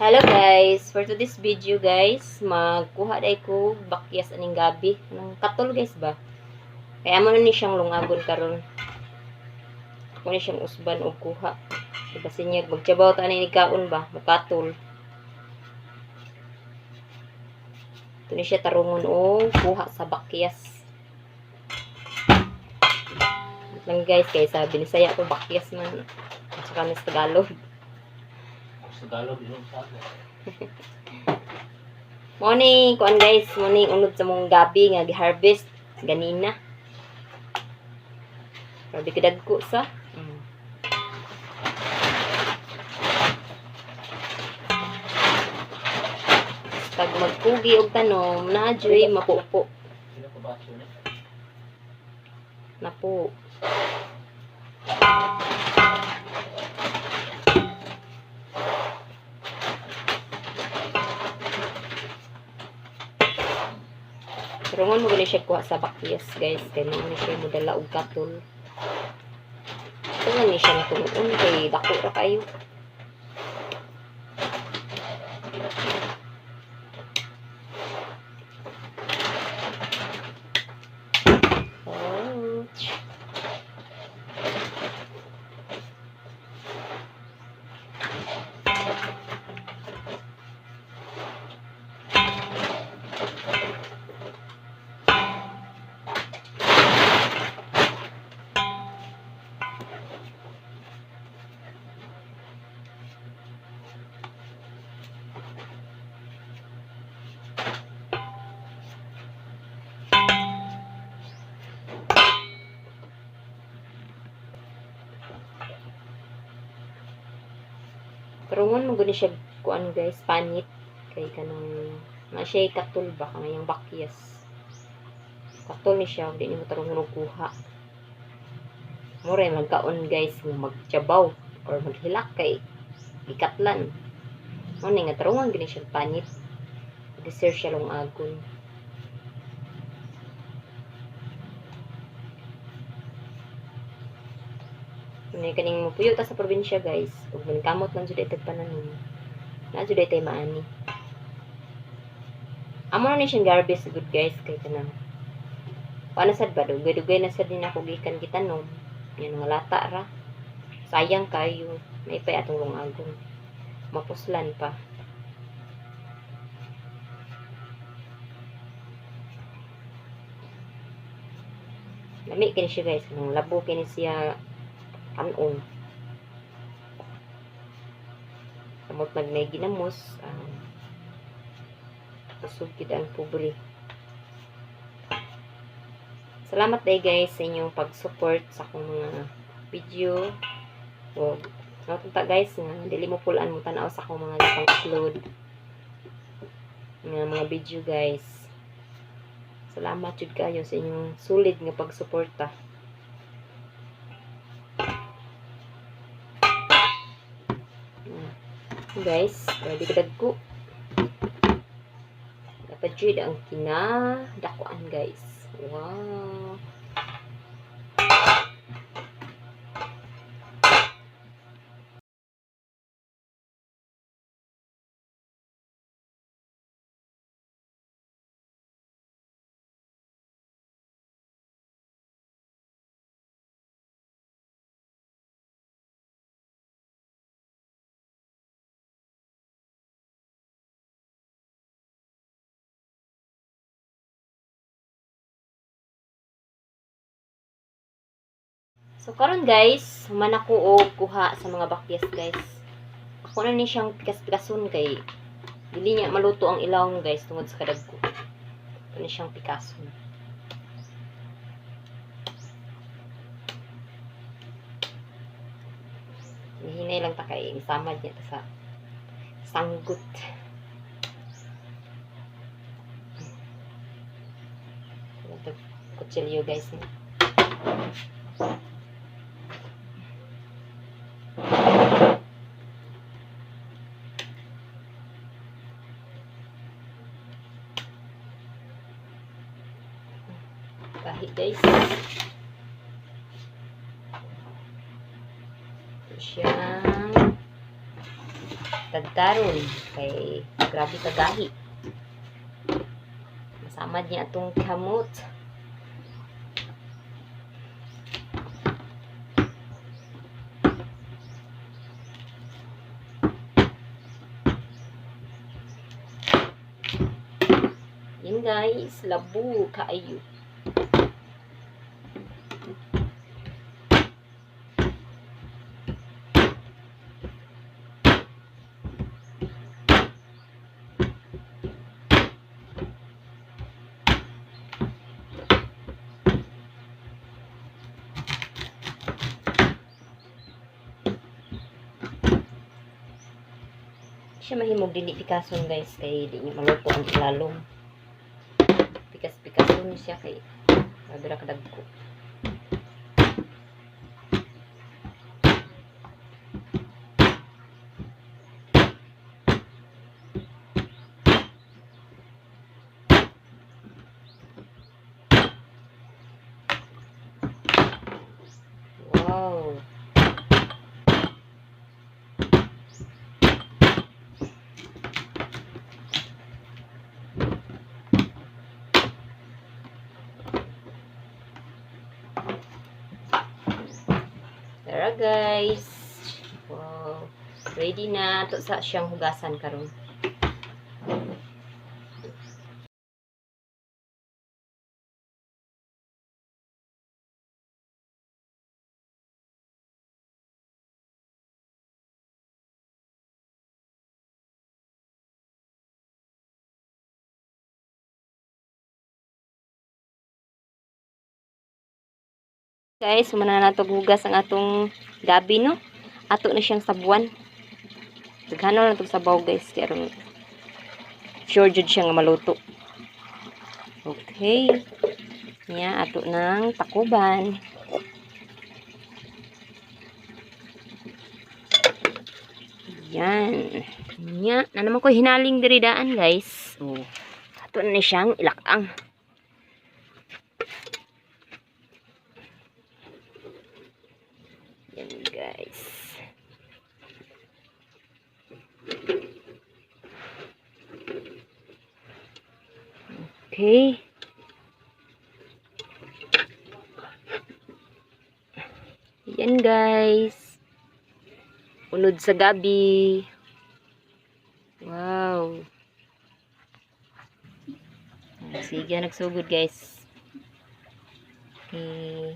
Hello guys, for today's video guys, magkuha day ko bakyas aning gabi ng katol guys ba. Kaya mo na ni siyang lungagon karon. Ako ni siyang usban og kuha. Diba sinyag magtsabaw ta ani kaon ba, mukatol. Ito ni siya tarungon og kuha sa bakyas. Wait lang guys, kay sa Binisaya ko bakyas man. At saka sa Tagalog. Sa Tagalog, yun sa akin. Mo ni kuan guys, mo ni unod sa mong gabi nga gi-harvest ganina. Grabe kadagko sa. Pag magkugi og tanom, na joy mapupo Sino pa ba siya? Na po. Tarungon mo gani siya kuha sa bakyas guys, kay mao ni siya modala og katol. Ito nga ni siyang tungon kay dako ra kayo. Ouch. Tarungon mo gani siya kuan guys, panit kay kanang na siya katol ba kanang bakyas. Katol ni siya, di nimo tarungon og kuha. Mura magkaon guys, nga magtsabaw or maghilak kay gikatlan. Mo ni nga tarungon gani siya panit. Deserve siya lungagon. Ni kaning mupuyo ta sa probinsya guys, ug mankamot lang jud itag pananom. Na jud tay maani. Amo na ni siyang garbage good guys kay kanang wala sad ba, dugay-dugay na sad din ako gikan gitanom. Yan nga lata ra. Sayang kayo, maipay atong lungagon. Mapuslan pa. Lami kini siya guys, nang labo kini siya kanon. Samot nag may ginamos, kusog gid ang pobre. Salamat day guys sa inyong pag-support sa akong mga video. O, ta guys nga dili mo pulan mo tan-aw sa akong mga gipang-upload nga mga video guys. Salamat jud kayo sa inyong sulit nga pagsuporta. Guys, ready ka dagko. Dapat jud ang kinadakuan guys. Wow. So karon guys, human ako og kuha sa mga bakyas guys. Ako na ni siyang pikas-pikason kay dili niya maluto ang ilawom guys tungod sa kadagko. Ako ni siyang pikason. Hinay lang ta kay samad niya ta sa sanggot. Kutsilyo guys. No? Kahit guys. Ito siyang Tadtaron kay grabe kagahi. Masamad niya atong kamot. Yan guys, labo kaayo. Siya mahimog dili pikason guys kay di niya maluto ang ilalom. Pikas-pikason siya kay grabe ra kadagko. Wow. Tara guys. Wow. Ready na to sa siyang hugasan karon. Guys, sumana na nato hugas ang atong gabi no. Ato na siyang sabuan. Daghanon na itong sabaw guys kay aron sure jud siya nga maluto. Okay. Nya ato nang takuban. Yan. Nya, na naman ko hinaling diri daan guys. Oh. Ato na ni siyang ilakang. Yan guys. Okay. Yan guys. Unod sa gabi. Wow. Sige, nagsugod guys. Okay.